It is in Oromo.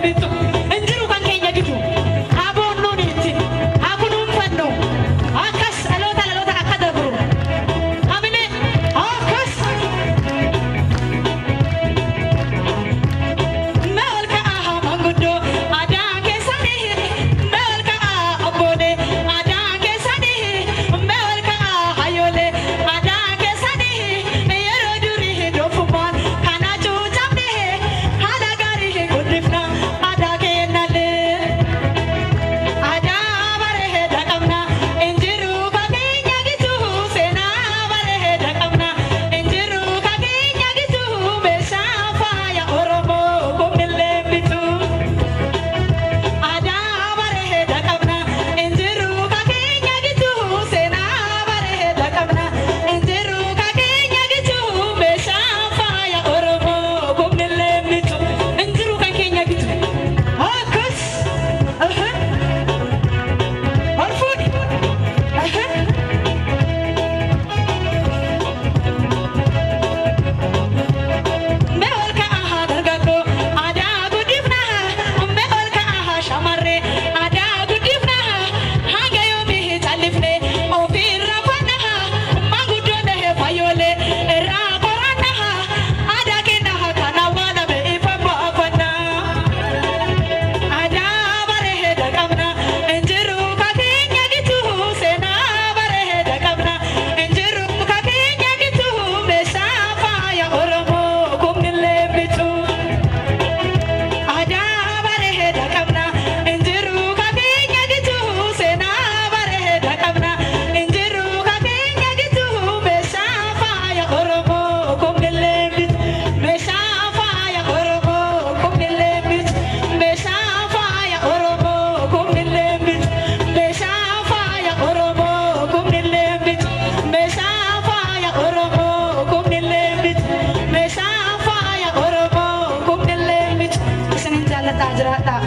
Bitu. Injiru kan keenya gitu. Haa boonnuun itti. Haa kunuunfannu. Akkas dhaloota dhaloota akka dabru. Amine akkas. Mee ol ka'aa manguddoo aadaa keessanii, mee ol ka'aa abboolee aadaa keessanii, mee ol ka'aa hayyoolee aadaa keessanii. Yeroo durii doofummaan kana cuucamne, haala gaarii guddifna aadaa keenyallee. Aadaa bareeda qabna, injiru kakeenya gitu. Seenaa bareeda qabna, injiru kakeenya gitu. Meeshaa faaya Oromoo kumnillee bitu. Aadaa bareeda qabna, injiru kakeenya gitu. Seenaa bareeda qabna, injiru kakeenya gitu. Meeshaa faaya Oromoo kumnillee bitu. Injiru kakeenya gitu. Akkas. Ol fuudhi. Mee ol ka'aa dargaggoo aadaa guddifnaa, mee ol ka'aa shamarree aadaa guddifnaa. Hanga yoomii callifnee ofiirra fannaa? Maanguddoon fayyoolee irraa qorannaa, aadaa kennaa kana waalame ifa baafannaa. Aadaa bareeda qabna, injiru kakeenya gitu. Seenaa bareeda qabna, injiru kakeenya gitu. Meeshaa faaya Oromoo kumnillee bitu. Aadaa bareeda qabna, injiru kakeenya gitu. Seenaa bareeda qabna, injiru kakeenya gitu. Meeshaa faaya Oromoo kumnillee bitu. Meeshaa faaya Oromoo kumnillee bitu. Meeshaa faaya Oromoo kumnillee bitu. Meeshaa faaya Oromoo kumnillee bitu. Meeshaa faaya Oromoo kumnillee bitu. Meeshaa faaya Oromoo kumnillee bitu. Isinin jaalladhaa, jiraadhaa.